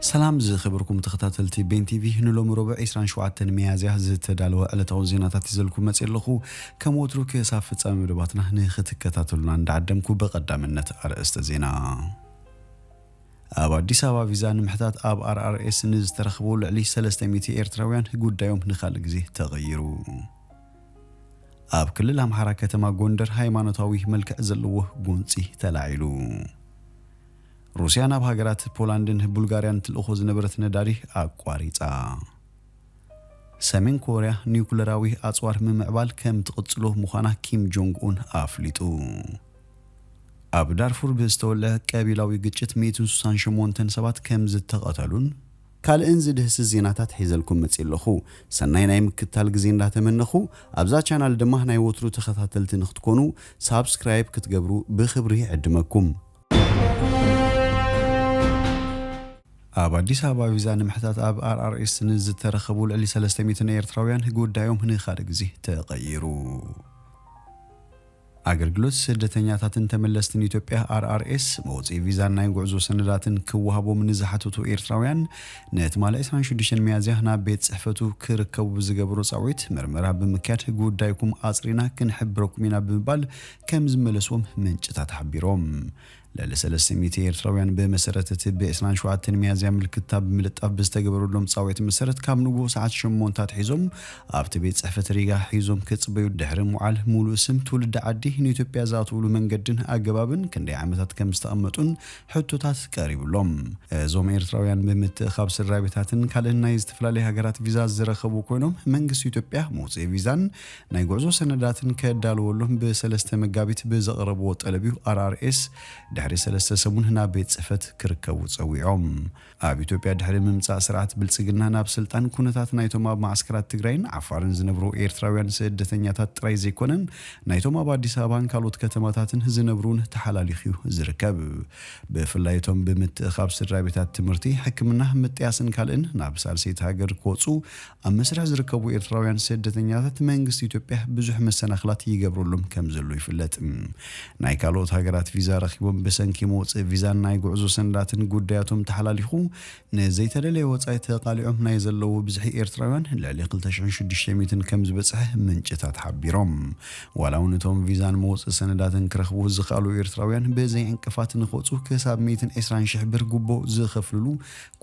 ሰላም ዝኸበርኩም ተኸታተልቲ ቤን ቲቪ፣ ንሎሚ ረቡዕ ዕስራን ሸውዓተን ሚያዝያ ዝተዳለወ ዕለታዊ ዜናታት ይዘልኩም መጽእ ኣለኹ። ከም ወትሩ ክሳብ ፍጻሜ መደባትና ንኽትከታተሉና እንዳዓደምኩ፣ በቐዳምነት ኣርእስተ ዜና። ኣብ ኣዲስ ኣበባ ቪዛ ንምሕታት ኣብ ኣር ኣር ኤስ ንዝተረኽቡ ልዕሊ ሰለስተ ሚእቲ ኤርትራውያን ጉዳዮም ንኻልእ ግዜ ተቐይሩ። ኣብ ክልል ኣምሓራ ከተማ ጎንደር ሃይማኖታዊ መልክዕ ዘለዎ ጎንጺ ተላዒሉ። ሩስያ ናብ ሃገራት ፖላንድን ቡልጋርያን ትልእኾ ዝነበረት ነዳዲ ኣቋሪጻ። ሰሜን ኮርያ ኒውክለራዊ ኣጽዋር ምምዕባል ከም ትቕጽሎ ምዃና ኪም ጆንግ ኡን ኣፍሊጡ። ኣብ ዳርፉር ብዝተወልዐ ቀቢላዊ ግጭት ሚእትን ስሳን ሸሞንተን ሰባት ከም ዝተቐተሉን ካልእን ዝድህስስ ዜናታት ሒዘልኩም መጽእ ኣለኹ። ሰናይ ናይ ምክትታል ግዜ እንዳተመነኹ፣ ኣብዛ ቻናል ድማ ናይ ወትሩ ተኸታተልቲ ንክትኮኑ ሳብስክራይብ ክትገብሩ ብኽብሪ ይዕድመኩም። ኣብ ኣዲስ ኣበባ ቪዛ ንምሕታት ኣብ ኣር ኣር ኤስ ንዝተረኸቡ ልዕሊ ሰለስተ ሚእቲ ኤርትራውያን ጉዳዮም ንኻልእ ግዜ ተቐይሩ። ኣገልግሎት ስደተኛታትን ተመለስትን ኢትዮጵያ ኣር ኣር ኤስ መውፅኢ ቪዛን ናይ ጉዕዞ ሰነዳትን ክወሃቦም ንዝሓተቱ ኤርትራውያን ንትማሊ ዕስራን ሽዱሽተን ሚያዝያ ናብ ቤት ጽሕፈቱ ክርከቡ ብዝገበሮ ጻውዒት፣ መርመራ ብምክያድ ጉዳይኩም ኣጽሪና ክንሕብረኩም ኢና ብምባል ከም ዝመለስዎም ምንጭታት ሓቢሮም። ልዕሊ ሰለስተ ሚእቲ ኤርትራውያን ብመሰረት እቲ ብ ዕስራን ሸውዓተን ሚያዝያ ምልክታ ብምልጣፍ ብዝተገበረሎም ጻውዒት መሰረት፣ ካብ ንግሆ ሰዓት ሸሞንተ ኣትሒዞም ኣብቲ ቤት ጽሕፈት ሪጋ ሒዞም ክጽበዩ ድሕሪ ምውዓል፣ ሙሉእ ስም፣ ትውልዲ ዓዲ፣ ንኢትዮጵያ ዝኣትውሉ መንገድን ኣገባብን ክንደይ ዓመታት ከም ዝተቐመጡን ሕቶታት ቀሪቡሎም። እዞም ኤርትራውያን ብምትእኻብ ስድራ ቤታትን ካልእን ናይ ዝተፈላለዩ ሃገራት ቪዛ ዝረኸቡ ኮይኖም፣ መንግስቲ ኢትዮጵያ መውፅኢ ቪዛን ናይ ጉዕዞ ሰነዳትን ከዳልወሎም ብሰለስተ መጋቢት ብዘቕረብዎ ጠለብ እዩ ኣር ኣር ኤስ ድሕሪ ሰለስተ ሰሙን ናብ ቤት ጽሕፈት ክርከቡ ጸዊዖም። ኣብ ኢትዮጵያ ድሕሪ ምምጻእ ስርዓት ብልጽግና ናብ ስልጣን፣ ኩነታት ናይቶም ኣብ ማዕስከራት ትግራይን ዓፋርን ዝነብሩ ኤርትራውያን ስደተኛታት ጥራይ ዘይኮነን፣ ናይቶም ኣብ ኣዲስ ኣበባን ካልኦት ከተማታትን ዝነብሩን ተሓላሊኹ እዩ ዝርከብ። ብፍላይ እቶም ብምትእኻብ ስድራ ቤታት ትምህርቲ፣ ሕክምና፣ ምጥያስን ካልእን ናብ ሳልሰይቲ ሃገር ክወጹ ኣብ መስርሕ ዝርከቡ ኤርትራውያን ስደተኛታት መንግስቲ ኢትዮጵያ ብዙሕ መሰናኽላት ይገብረሎም ከም ዘሎ ይፍለጥ። ናይ ካልኦት ሃገራት ቪዛ ረኺቦም ብሰንኪ መውፅኢ ቪዛን ናይ ጉዕዞ ሰነዳትን ጉዳያቶም ተሓላሊኹ ንዘይተደለየ ወጻኢ ተቓሊዖም ናይ ዘለዉ ብዝሒ ኤርትራውያን ልዕሊ ክልተ ሽሕን ሽዱሽተ ሚእትን ከም ዝበጽሐ ምንጭታት ሓቢሮም። ዋላ እውን እቶም ቪዛን መውፅኢ ሰነዳትን ክረኽቡ ዝኽኣሉ ኤርትራውያን ብዘይ ዕንቅፋት ንክወፁ ክሳብ ሚእትን ዕስራን ሽሕ ብር ጉቦ ዝኸፍልሉ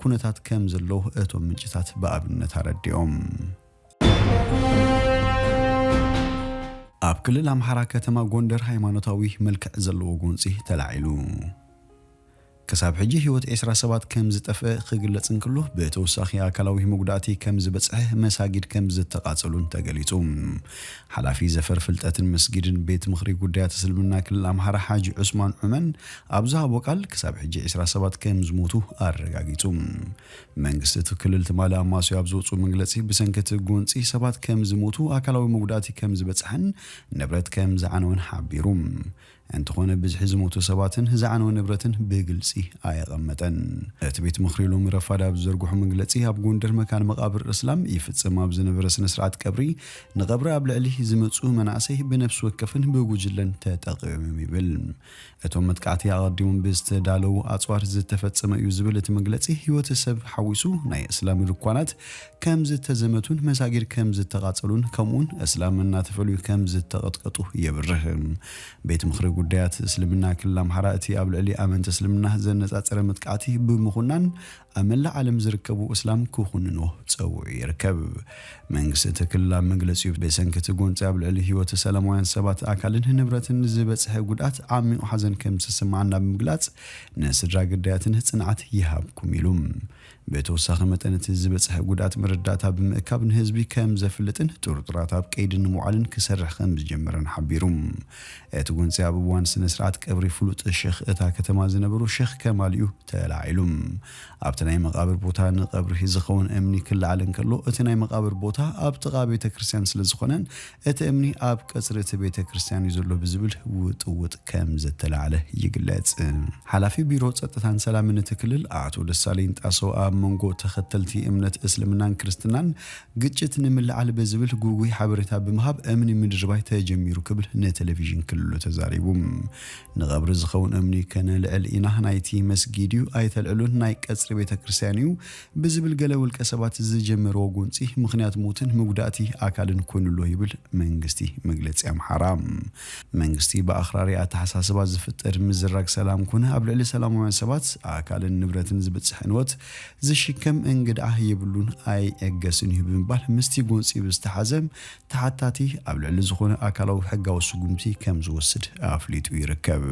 ኩነታት ከም ዘለዉ እቶም ምንጭታት ብኣብነት ኣረዲኦም። ኣብ ክልል ኣምሓራ ከተማ ጎንደር ሃይማኖታዊ መልክዕ ዘለዎ ጎንፂ ተላዒሉ። ክሳብ ሕጂ ህይወት ዕስራ ሰባት ከም ዝጠፍአ ክግለጽ እንክሎ፣ ብተወሳኺ ኣካላዊ መጉዳእቲ ከም ዝበጽሐ፣ መሳጊድ ከም ዝተቓጸሉን ተገሊጹ። ሓላፊ ዘፈር ፍልጠትን መስጊድን ቤት ምኽሪ ጉዳያት እስልምና ክልል ኣምሓራ ሓጂ ዑስማን ዑመን ኣብ ዝሃቦ ቃል፣ ክሳብ ሕጂ ዕስራ ሰባት ከም ዝሞቱ ኣረጋጊጹ። መንግስቲ እቲ ክልል ትማሊ ኣማስዩ ኣብ ዘውፅኡ መግለጺ፣ ብሰንኪ እቲ ጎንፂ ሰባት ከም ዝሞቱ፣ ኣካላዊ መጉዳእቲ ከም ዝበፅሐን ንብረት ከም ዝዓነወን ሓቢሩ። እንተኾነ፣ ብዝሒ ዝሞቱ ሰባትን ዝዓነወ ንብረትን ብግልፂ ኣየቐመጠን። እቲ ቤት ምኽሪ ሎሚ ረፋድ ኣብ ዝዘርግሖ መግለፂ፣ ኣብ ጎንደር መካነ መቓብር እስላም ይፍፀም ኣብ ዝነበረ ስነ ስርዓት ቀብሪ፣ ንቐብሪ ኣብ ልዕሊ ዝመፁ መናእሰይ ብነፍሲ ወከፍን ብጉጅለን ተጠቒሞም ይብል። እቶም መጥቃዕቲ ኣቐዲሞም ብዝተዳለዉ ኣፅዋር ዝተፈፀመ እዩ ዝብል እቲ መግለፂ፣ ህይወት ሰብ ሓዊሱ ናይ እስላም ድኳናት ከም ዝተዘመቱን መሳጊድ ከም ዝተቓጸሉን ከምኡውን እስላም እናተፈልዩ ከም ዝተቐጥቀጡ የብርህ። ቤት ምኽሪ ጉዳያት እስልምና ክልል ኣምሓራ፣ እቲ ኣብ ልዕሊ ኣመንቲ እስልምና ዘነጻጸረ መጥቃዕቲ ብምኹናን ኣብ መላእ ዓለም ዝርከቡ እስላም ክኹንንዎ ጸዊዑ ይርከብ። መንግስቲ እቲ ክልል ኣብ መግለጺኡ፣ ብሰንኪ እቲ ጎንጺ ኣብ ልዕሊ ህይወት ሰላማውያን ሰባት ኣካልን ንብረትን ዝበጽሐ ጉድኣት ዓሚቑ ሓዘን ከም ዝስምዓና ብምግላጽ፣ ንስድራ ግዳያትን ጽንዓት ይሃብኩም ኢሉ። ብተወሳኺ መጠን እቲ ዝበጽሐ ጉድኣት መረዳእታ ብምእካብ ንህዝቢ ከም ዘፍልጥን ጥርጡራት ኣብ ቀይዲ ንምውዓልን ክሰርሕ ከም ዝጀመረን ሓቢሩ። እቲ ጎንጺ ኣብ እዋን ስነ ስርዓት ቀብሪ ፍሉጥ ሸኽ እታ ከተማ ዝነበሩ ሸኽ ከማል እዩ ተላዒሉ። ኣብቲ ናይ መቓብር ቦታ ንቐብሪ ዝኸውን እምኒ ክለዓል እንከሎ፣ እቲ ናይ መቓብር ቦታ ኣብ ጥቓ ቤተ ክርስቲያን ስለ ዝኾነን፣ እቲ እምኒ ኣብ ቀጽሪ እቲ ቤተ ክርስቲያን እዩ ዘሎ ብዝብል ውጥውጥ ከም ዝተላዕለ ይግለጽ። ሓላፊ ቢሮ ጸጥታን ሰላምን እቲ ክልል ኣቶ ደሳለኝ ጣሰው ኣብ መንጎ ተኸተልቲ እምነት እስልምናን ክርስትናን ግጭት ንምልዓል ብዝብል ጉጉይ ሓበሬታ ብምሃብ እምኒ ምድርባይ ተጀሚሩ ክብል ንቴሌቪዥን ክልሉ ተዛሪቡ። ንቐብሪ ዝኸውን እምኒ ከነልዕል ኢና፣ ናይቲ መስጊድ እዩ፣ ኣይተልዕሉን፣ ናይ ቀጽሪ ቤተ ክርስቲያን እዩ ብዝብል ገለ ውልቀ ሰባት ዝጀመርዎ ጎንጺ ምኽንያት ሞትን መጉዳእቲ ኣካልን ኮይኑ ኣሎ ይብል መንግስቲ መግለጺ ኣምሓራ። መንግስቲ ብኣኽራሪ ኣተሓሳስባ ዝፍጠር ምዝራግ ሰላም ኮነ ኣብ ልዕሊ ሰላማውያን ሰባት ኣካልን ንብረትን ዝበጽሕ ዕንወት ዝሽከም እንግድዓ የብሉን ኣይዕገስን እዩ ብምባል ምስቲ ጎንጺ ብዝተሓዘ ተሓታቲ ኣብ ልዕሊ ዝኾነ ኣካላዊ ሕጋዊ ስጉምቲ ከም ዝወስድ ኣፍሊጡ ይርከብ።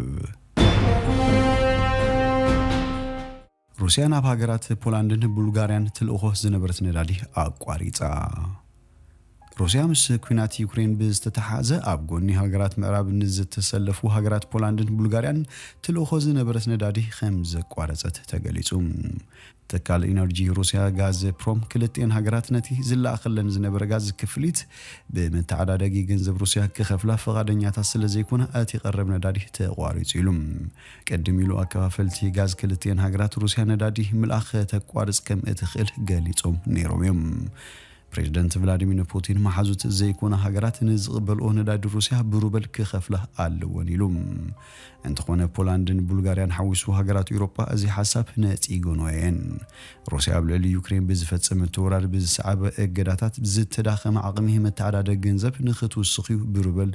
ሩስያ ናብ ሃገራት ፖላንድን ቡልጋርያን ትልእኾ ዝነበረት ነዳዲ ኣቋሪጻ። ሩስያ ምስ ኲናት ዩክሬን ብዝተተሓሓዘ ኣብ ጎኒ ሃገራት ምዕራብ ንዝተሰለፉ ሃገራት ፖላንድን ቡልጋርያን ትልእኾ ዝነበረት ነዳዲ ከም ዘቋረጸት ተገሊጹ። ትካል ኢነርጂ ሩስያ ጋዝ ፕሮም ክልቲኤን ሃገራት ነቲ ዝለኣኸለን ዝነበረ ጋዝ ክፍሊት ብመተዓዳደጊ ገንዘብ ሩስያ ክኸፍላ ፈቓደኛታት ስለ ዘይኮና እቲ ቀረብ ነዳዲ ተቋሪጹ ኢሉ። ቅድም ኢሉ ኣከፋፈልቲ ጋዝ ክልቲኤን ሃገራት ሩስያ ነዳዲ ምልኣኽ ከተቋርጽ ከም እትኽእል ገሊጾም ነይሮም እዮም። ፕሬዚደንት ቭላዲሚር ፑቲን መሓዙት ዘይኮና ሃገራት ንዝቕበልኦ ነዳዲ ሩስያ ብሩበል ክኸፍላ ኣለወን ኢሉ። እንተኾነ ፖላንድን ቡልጋርያን ሓዊሱ ሃገራት ኤውሮጳ እዚ ሓሳብ ነጺጎንኦ እየን። ሩስያ ኣብ ልዕሊ ዩክሬን ብዝፈጸመቶ ወራር ብዝሰዓበ እገዳታት ዝተዳኸመ ዓቕሚ መተዓዳደጊ ገንዘብ ንኽትውስኽ እዩ ብሩበል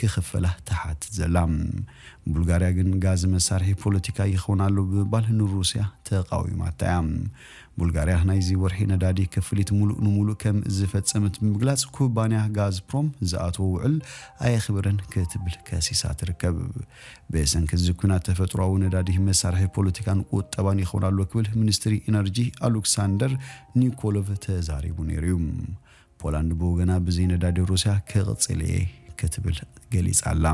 ክኽፈላ ትሓትት ዘላ። ቡልጋርያ ግን ጋዝ መሳርሒ ፖለቲካ ይኸውን ኣሎ ብምባል ንሩስያ ተቓዊማታ እያ። ቡልጋርያ ናይዚ ወርሒ ነዳዲ ክፍሊት ሙሉእ ንሙሉእ ከም ዝፈጸመት ብምግላጽ ኩባንያ ጋዝፕሮም ዝኣተዎ ውዕል ኣየኽብርን ክትብል ከሲሳ ትርከብ። ብሰንኪ እዚ ኲናት ተፈጥሮኣዊ ነዳዲ መሳርሒ ፖለቲካን ቁጠባን ይኸውን ኣሎ ክብል ሚኒስትሪ ኢነርጂ ኣሌክሳንደር ኒኮሎቭ ተዛሪቡ ነይሩ እዩ። ፖላንድ ብወገና ብዘይ ነዳዲ ሩስያ ክቕጽል እየ ክትብል ገሊጻ ኣላ።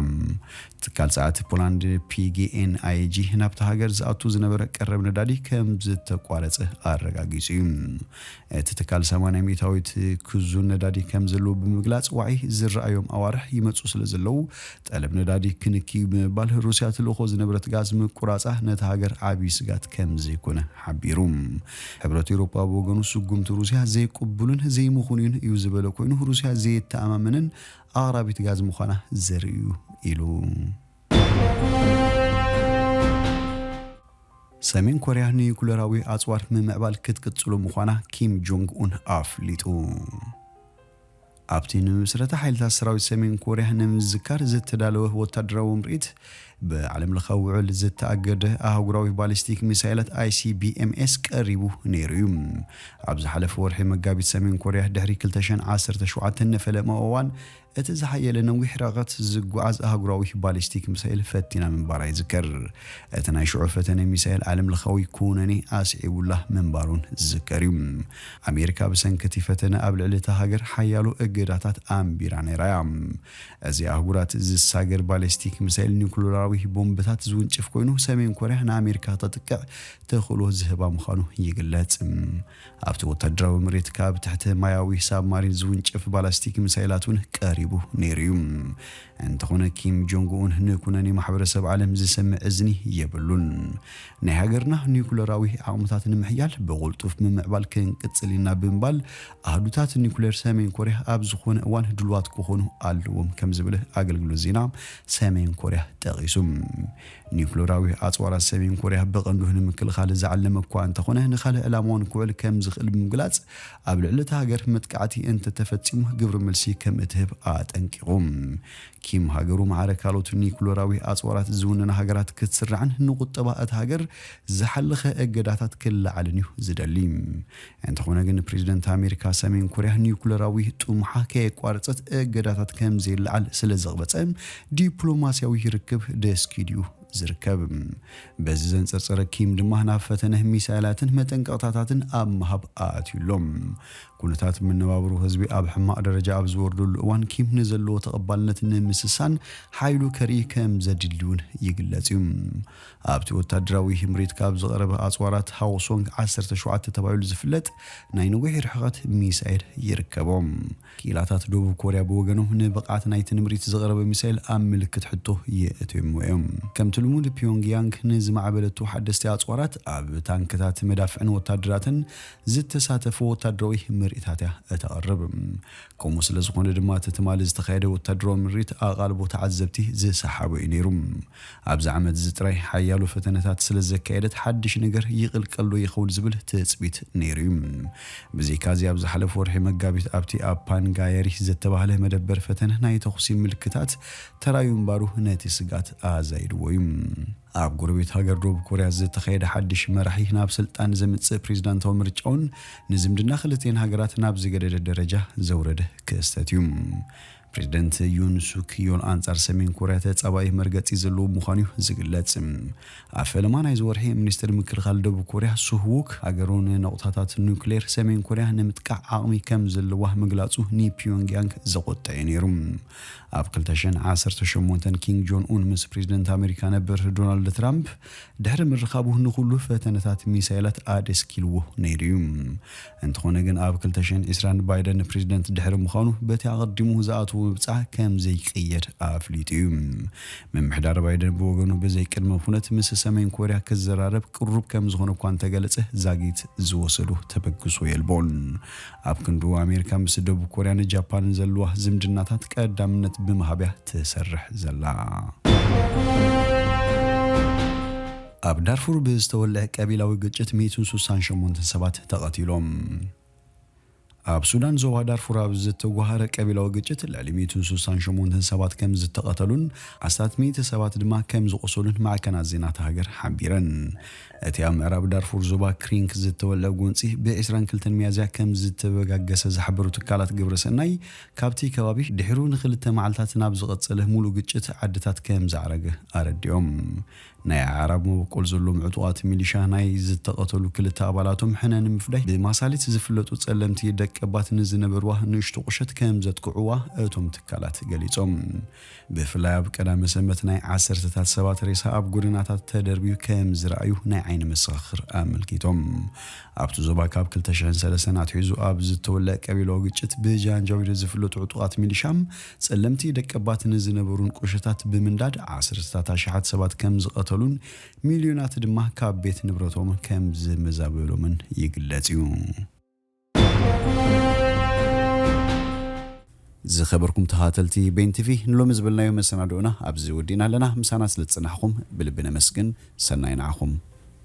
ትካል ጸዓት ፖላንድ ፒ ጂ ኤን ኣይ ጂ ናብታ ሃገር ዝኣቱ ዝነበረ ቀረብ ነዳዲ ከም ዝተቋረጸ ኣረጋጊጹ እዩ። እቲ ትካል ሰማንያ ሚእታዊት ክዙን ነዳዲ ከም ዘለዎ ብምግላጽ ዋዒ ዝረኣዮም ኣዋርሕ ይመጹ ስለ ዘለዉ ጠለብ ነዳዲ ክንኪ እዩ ብምባል ሩስያ ትልእኾ ዝነበረት ጋዝ ምቁራጻ ነታ ሃገር ዓብዪ ስጋት ከም ዘይኮነ ሓቢሩ። ሕብረት ኤውሮጳ ብወገኑ ስጉምቲ ሩስያ ዘይቅቡልን ዘይምኹንዩን እዩ ዝበለ ኮይኑ ሩስያ ዘይተኣማመንን ኣቕራቢት ጋዝ ምዃና ዘርኢ እዩ ኢሉ። ሰሜን ኮርያ ኒኩለራዊ ኣጽዋር ምምዕባል ክትቅጽሉ ምዃና ኪም ጆንግ ኡን ኣፍሊጡ። ኣብቲ ንምስረታ ሓይልታት ሰራዊት ሰሜን ኮርያ ንምዝካር ዝተዳለወ ወታደራዊ ምርኢት ብዓለም ለኻዊ ውዕል ዝተኣገደ ኣህጉራዊ ባሊስቲክ ሚሳይላት ኣይ ሲ ቢ ኤም ኤስ ቀሪቡ ነይሩ እዩ። ኣብ ዝሓለፈ ወርሒ መጋቢት ሰሜን ኮርያ ድሕሪ ክልተ ሽሕን ዓሰርተ ሸውዓተን ንፈለማ እዋን እቲ ዝሓየለ ነዊሕ ርሕቀት ዝጓዓዝ ኣህጉራዊ ባሊስቲክ ሚሳይል ፈቲና ምንባራ ይዝከር። እቲ ናይ ሽዑ ፈተነ ሚሳይል ዓለም ለኻዊ ኩነኔ ኣስዒቡላ ምንባሩን ዝዝከር እዩ። ኣሜሪካ ብሰንኪ እቲ ፈተነ ኣብ ልዕሊ እታ ሃገር ሓያሎ እገዳታት ኣንቢራ ነይራ እያ። እዚ ኣህጉራት ዝሳገር ባሊስቲክ ሚሳይል ኒኩለራዊ ቦምብታት ዝውንጭፍ ኮይኑ ሰሜን ኮርያ ንኣሜሪካ ክተጥቅዕ ተኽእሎ ዝህባ ምዃኑ ይግለጽ። ኣብቲ ወታደራዊ ምርኢት ካብ ትሕቲ ማያዊ ሳብማሪን ዝውንጨፍ ባላስቲክ ሚሳይላት እውን ቀሪቡ ነይሩ እዩ። እንተኾነ ኪም ጆንግ ኡን ንኩነኔ ማሕበረሰብ ዓለም ዝሰምዕ እዝኒ የብሉን። ናይ ሃገርና ኒኩለራዊ ዓቕምታት ንምሕያል ብቕልጡፍ ምምዕባል ክንቅጽል ኢና ብምባል ኣህዱታት ኒኩሌር ሰሜን ኮርያ ኣብ ዝኾነ እዋን ድልዋት ክኾኑ ኣለዎም ከም ዝብል ኣገልግሎት ዜና ሰሜን ኮርያ ጠቒሱ። ኒኩለራዊ ኣጽዋራት ሰሜን ኮርያ ብቐንዱ ንምክልኻል ዝዓለመ እኳ እንተኾነ ንኻልእ ዕላማ እውን ክውዕል ከም ዝኽእል ብምግላጽ ኣብ ልዕሊ እታ ሃገር መጥቃዕቲ እንተተፈጺሙ ግብረ መልሲ ከም እትህብ ኣጠንቂቑ። ኪም ሃገሩ ማዕረ ካልኦት ኒኩለራዊ ኣጽዋራት ዝውንና ሃገራት ክትስራዕን ንቁጠባ እታ ሃገር ዝሓለኸ እገዳታት ክለዓልን እዩ ዝደሊ። እንተኾነ ግን ፕሬዚደንት ኣሜሪካ ሰሜን ኮርያ ኒኩለራዊ ጥሙሓ ከየቋረጸት እገዳታት ከም ዘይለዓል ስለ ዘቕበጸ ዲፕሎማሲያዊ ርክብ ደስኪድ እዩ ዝርከብ። በዚ ዘንጸርጸረ ኪም ድማ ናብ ፈተነ ሚሳይላትን መጠንቀቕታታትን ኣብ ምሃብ ኣትዩ ኣሎ። ኩነታት መነባብሮ ህዝቢ ኣብ ሕማቕ ደረጃ ኣብ ዝወርደሉ እዋን፣ ኪም ንዘለዎ ተቐባልነት ንምስሳን ሓይሉ ከርኢ ከም ዘድሊ እውን ይግለጽ እዩ። ኣብቲ ወታደራዊ ምርኢት ካብ ዝቐረበ ኣጽዋራት ሃውሶንግ ዓሰርተ ሸውዓተ ተባሂሉ ዝፍለጥ ናይ ነዊሕ ርሕቐት ሚሳኤል ይርከቦም። ክኢላታት ደቡብ ኮርያ ብወገኖም፣ ንብቕዓት ናይቲ ንምርኢት ዝቐረበ ሚሳኤል ኣብ ምልክት ሕቶ የእትዮምዎ እዮም። ከምቲ ልሙድ፣ ፒዮንግያንግ ንዝማዕበለቱ ሓደስቲ ኣጽዋራት ኣብ ታንክታት፣ መዳፍዕን ወታደራትን ዝተሳተፉ ወታደራዊ ምርኢታት እያ እተቕርብ። ከምኡ ስለ ዝኾነ ድማ፣ እቲ ትማሊ ዝተኻየደ ወታደራዊ ምርኢት ኣቓልቦ ተዓዘብቲ ዝሰሓቦ እዩ ነይሩ። ኣብዚ ዓመት እዚ ጥራይ ሓያሎ ፈተነታት ስለ ዘካየደት፣ ሓድሽ ነገር ይቕልቀሎ ይኸውን ዝብል ትጽቢት ነይሩ እዩ። ብዘይካዚ፣ ኣብ ዝሓለፈ ወርሒ መጋቢት ኣብቲ ኣብ ፓንጋየሪ ዝተባህለ መደበር ፈተነ ናይ ተኹሲ ምልክታት ተራዩ ምንባሩ ነቲ ስጋት ኣዛይድዎ እዩ። ኣብ ጎረቤት ሃገር ደቡብ ኮርያ ዝተኻየደ ሓድሽ መራሒ ናብ ስልጣን ዘምጽእ ፕሬዝዳንታዊ ምርጫውን ንዝምድና ክልቲኤን ሃገራት ናብ ዝገደደ ደረጃ ዘውረደ ክስተት እዩ። ፕሬዝደንት ዩን ሱክ ዮል ኣንጻር ሰሜን ኮርያ ተጻባኢ መርገጺ ዘለዎ ምዃኑ እዩ ዝግለጽ። ኣብ ፈለማ ናይዚ ወርሒ፣ ሚኒስትር ምክልኻል ደቡብ ኮርያ ሱህዉክ፣ ሃገሩ ንነቑጣታት ኑክሌር ሰሜን ኮርያ ንምጥቃዕ ዓቕሚ ከም ዘለዋ ምግላጹ ንፒዮንግያንግ ዘቖጠዐ እዩ ነይሩ። ኣብ ክልተ ሽሕን ዓሰርተ ሸሞንተን ኪም ጆን ኡን ምስ ፕሬዝደንት ኣሜሪካ ነበር ዶናልድ ትራምፕ ድሕሪ ምርኻቡ፣ ንኹሉ ፈተነታት ሚሳይላት ኣደስኪልዎ ነይሩ እዩ። እንተኾነ ግን፣ ኣብ ክልተ ሽሕን ዕስራን ባይደን ፕሬዝደንት ድሕሪ ምዃኑ፣ በቲ ኣቐዲሙ ዝኣተዎ ምብጻሕ ከም ዘይቅየር ኣፍሊጡ እዩ። ምምሕዳር ባይደን ብወገኑ፣ ብዘይ ቅድመ ኩነት ምስ ሰሜን ኮርያ ክዘራረብ ቅሩብ ከም ዝኾነ እኳ እንተገለጸ፣ ዛጊት ዝወሰዶ ተበግሶ የልቦን። ኣብ ክንዱ፣ ኣሜሪካ ምስ ደቡብ ኮርያን ጃፓንን ዘለዋ ዝምድናታት ቀዳምነት ብምሃብያ ትሰርሕ ዘላ። ኣብ ዳርፉር ብዝተወልዐ ቀቢላዊ ግጭት ሚእትን ስሳን ሸሞንተን ሰባት ተቐቲሎም። ኣብ ሱዳን ዞባ ዳርፉር ኣብ ዝተጓሃረ ቀቢላዊ ግጭት ልዕሊ ሚእትን ስሳን ሸሞንተን ሰባት ከም ዝተቐተሉን ዓሰርተ ሚእቲ ሰባት ድማ ከም ዝቖሰሉን ማዕከናት ዜና እታ ሃገር ሓቢረን። እቲ ኣብ ምዕራብ ዳርፉር ዞባ ክሪንክ ዝተወልዐ ጎንጺ ብ ዕስራን ክልተን ሚያዝያ ከም ዝተበጋገሰ ዝሓበሩ ትካላት ግብረ ሰናይ፣ ካብቲ ከባቢ ድሕሩ ንኽልተ መዓልታት ናብ ዝቐጸለ ሙሉእ ግጭት ዓድታት ከም ዝዓረገ ኣረዲኦም። ናይ ኣዕራብ መበቆል ዘለዎም ዕጡቓት ሚሊሻ ናይ ዝተቐተሉ ክልተ ኣባላቶም ሕነ ንምፍዳይ ብማሳሊት ዝፍለጡ ጸለምቲ ደቀባት ንዝነበርዋ ንእሽቶ ቁሸት ከም ዘጥቅዕዋ እቶም ትካላት ገሊጾም። ብፍላይ ኣብ ቀዳመ ሰንበት ናይ ዓሰርተታት ሰባት ሬሳ ኣብ ጎደናታት ተደርብዩ ከም ዝረኣዩ ናይ ዓይኒ መሰኻኽር ኣመልኪቶም። ኣብቲ ዞባ ካብ ክልተ ሽሕን ሰለስተን ኣትሒዙ ኣብ ዝተወልዐ ቀቢላዊ ግጭት ብጃንጃዊዶ ዝፍለጡ ዕጡቓት ሚሊሻም ጸለምቲ ደቀባት ንዝነበሩን ቁሸታት ብምንዳድ ዓሰርተታት ኣሽሓት ሰባት ከም ዝቐተሉን ሚልዮናት ድማ ካብ ቤት ንብረቶም ከም ዝመዛበሎምን ይግለጽ እዩ። ዝኸበርኩም ተኸታተልቲ ቤን ቲቪ፣ ንሎሚ ዝበልናዮ መሰናድኦና ኣብዚ ወዲእና ኣለና። ምሳና ስለ ዝጸናሕኩም ብልቢ ነመስግን። ሰናይ ንዓኹም።